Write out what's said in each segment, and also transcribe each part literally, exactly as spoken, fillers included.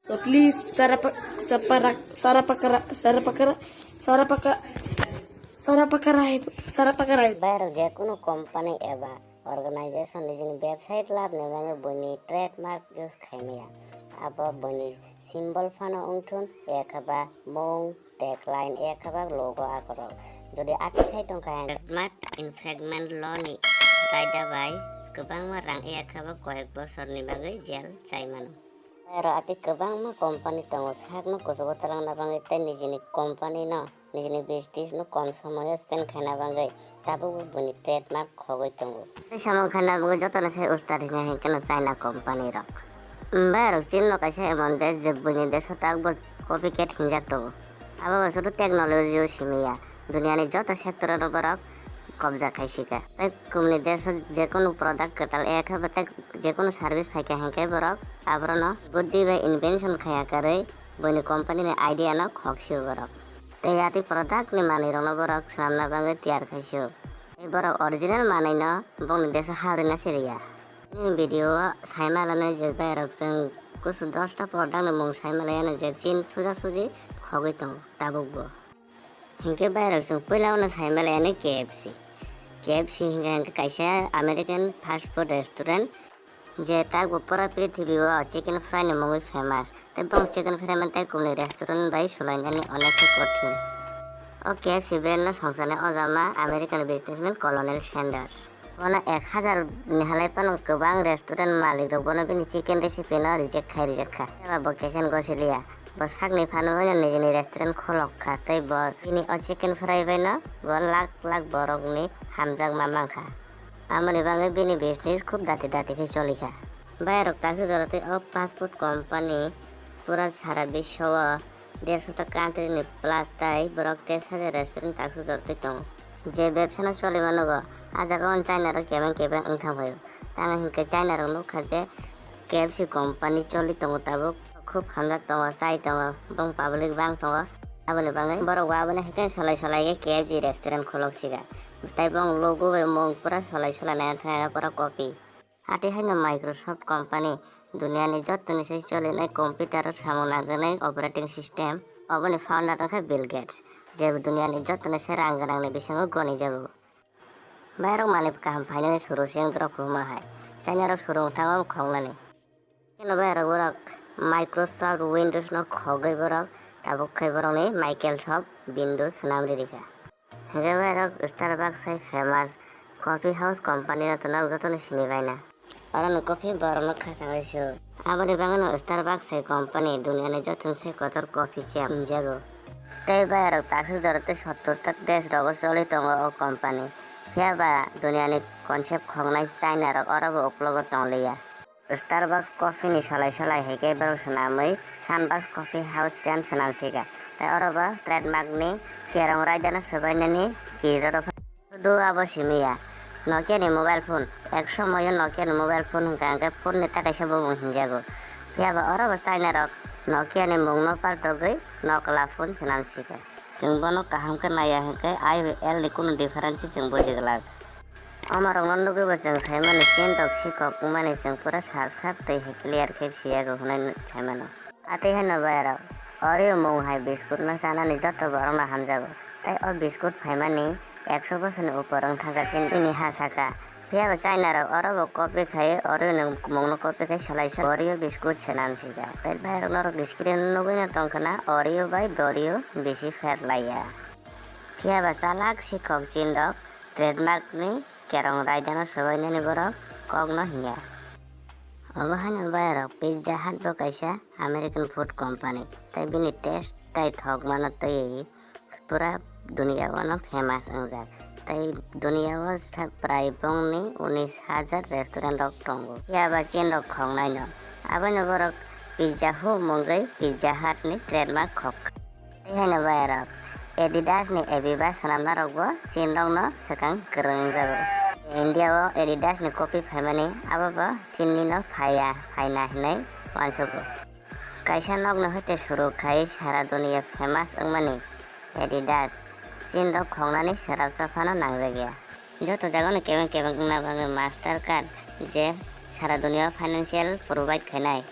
So please, sarapa-, sapara-, sarapakara, sarapakara, sarapaka-, sarapakarai, sarapakarai. Bayar je kunu company eba organization nijini website labni bagwi buini trademark use khaimaya. Abo buini symbol phano wngthun, ekhaba mung, tagline, ekhaba logo akorok. Jodi ati khai tongkha hwnkhe trademark infringement law ni kaida bai kwbangma rang ekhaba koyek bosorni bagwi jail chai mano. Aro ati kwbangma company tongo, sakno kuchugo twlangna bagwi tei nijini company no, nijini business no kom somoyo spend khaina bagwi tabukbo buini trademark khogwi tongo. Tei samung khaina bagwi jotono sai ustad hinkhe hinkhe no China company rok. Bai rok Chin no kaisa emon desh je buini desh o takbo copycat hinjak tongo. Abo bo sudu technology o simi ya, duniani joto sector o borok kobja khai sika. Tei kumni desh o jekunu product kwtal ekha ba tei jekunu service phaikha hinkhe borok aborokno buddhi bai invention khaiya karwi buini company ni idea no khok sio borok. Tei ati product ni manwi rokno borok swnamna bagwi tiyar khai sio. Tei borok original manwi no bongni desh o habri na siriya. Nini video o sai malano je bai rok chwng kusu dosta product ni mung sai malaya no je Chin suja suji khogwi tongo tabuk bo. Hinkhe bai rok chwng puila no sai malaya no K F C. K F C hinkhe hinkhe kaisa American fast food restaurant je takbo pura prithibi o chicken fry ni mungwi famous. Tei bong chicken fry man tei kumni restaurant bai sulainani onek khe kothin. O K F C brand no songchani ojama American businessman Colonel Sanders. Bono ek hajar ni halai phano kwbang restaurant malik rok bono bini chicken recipe no reject khai rijak kha. Phiya ba bo kechen gosilia. Bo sakni phano boino nijini restaurant kholok kha tei bo bini o chicken fry bai no bo lakh lakh borok ni hamjakma mankha. Amoni bagwi bini business khub dati dati khe choli kha. Bayarok takhuk jora tei o fast food company pura sara biswo o dersho ta country ni plus tai borok tes hajar restaurant takhuk jora tei tongo. Je bebsa no choli mano go, a jaga o China rok kebeng kebeng wng thang phaio. Tamo hinkhe China rok nukha je K F C company choli tongo tabuk, khub hamjak tongo, chai tongo, bong public bang tongo. Aboni bagwi borok bo aboni hai khe solai solai khe K F C restaurant kholok sika. Tai bong logo bai mung pura solai solai nai thang pura copy. Ati haino Microsoft company duniani jottoni se cholinai computer o samung nangjaknai operating system, oboni founder wngkha Bill Gates, je duniani jottoni se rang gwnangni bisingo goni jago. Bairok manwi kaham phainani suru se wng dorok kwbangma hai. China rok suru wng thango khongnani. Keno bairok borok Microsoft Windows no khogwi borok tabuk khai borokni Microsoft Windows swnam riri kha. Hwnkhe bairok Starbucks hai famous coffee house company no tono jotono sini baina. Oro no coffee borok no khachangwi su. Aboni bagwi no Starbucks hai company duniani jotono se kotor coffee chap hinjago. Tei bairok takhuk jora tei sottor tak desh rogo choli tongo o company. Phiya ba duniani concept khongnai China rok oro bo uklogo tongliya. Starbucks coffee ni solai solai hai khe borok swnamwi Sunbucks Coffee House chain swnam sika. Tei oro bo trademark ni kerong raida no swbainani kiri rw. Sudu abo simi ya. Nokia ni mobile phone. Ek somoyo Nokia ni mobile phone hwnkha hwnkhe phone ni ta kaisa bumung hinjago. Phiya ba oro bo China rok Nokia ni mung no paltogwi nokla phone swnam sika. Chwng bono kaham khe naiya hwnkhe I L ni kunu difference chwng buji glak. Omo rok no nugwi bo chwng sai mani Chin rok sikhok wngmani chwng pura sap sap twi hai clear khe siyago hwnwi sai mano. Atwi haino bairok, Oreo mung hai biscuit no chanani joto borok no hamjago. Tei o biscuit phaimani ekso bosorni upor wng thangkha chini, chini ha saka. Phiya bo China rok oro bo copy khai Oreo ni mung no copy khai salai sa Oreo biscuit swnam sika. Tei bairok norok screen o nugwi no tongkha na Oreo bai Doreo bisi pher laiya. Phiya ba chalak sikhok Chin rok trademark ni kerong raida no swbainani borok kok no hinya. Obo haino bairok Pizza Hut bo kaisa American food company, tei bini taste tei thok mano twiwi pura dunia o no famous wngjak. Tei dunia o sa-, prai bongni unis hajar restaurant rok tongo. Phiya ba Chin rok khongnai no. Abono borok Pizza Hut mungwi Pizza Hut ni trademark khok. Tei haino bairok Adidas ni Aviva swnamna rok bo Chin rok no swkang kwrwng wngjago. India o Adidas ni copy phaimani abo bo Chin ni no phaiya, phaina hinwi uansugo. Kaisa nokni hoite suru khai sara dunia famous wngmani Adidas Chin rok khongnani srapsa phano nangjakya. Joto jagano kebeng kebeng wngna bagwi Mastercard je sara dunia o financial provide khainai.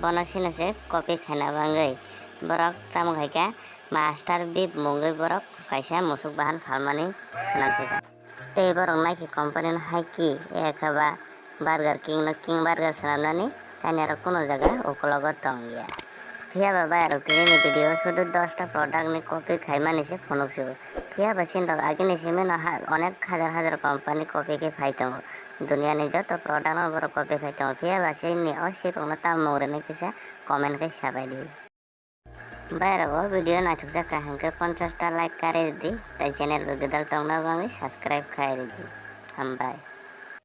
Bono sino se copy khaina bagwi borok tamo khaikha, Master Beef mungwi borok kaisa musuk bahan phalmani swnam sijak. Tei borok naikhe company no hai ki, ekha ba Burger King no King Burger swnamnani China rok kuno jaga ukologo tong ya. Phiya ba bayarok tini ni video o sudu dos ta product ni copy khaimani se phunuk sibo. Phiya ba chini rok agini simi no ha-, onek hajar hajar company copy khe phai tongo. Duniya ni joto product no borok copy khai tongo. Phiya ba chini o sikok no tamo mung rwna kisa comment khai sabai di. Bayarok o video naithokjak kha hwnkhe ponchash ta like karwi rwdi, tei channel bo gwdal tongna bagwi subscribe khai rwdi. Hambai.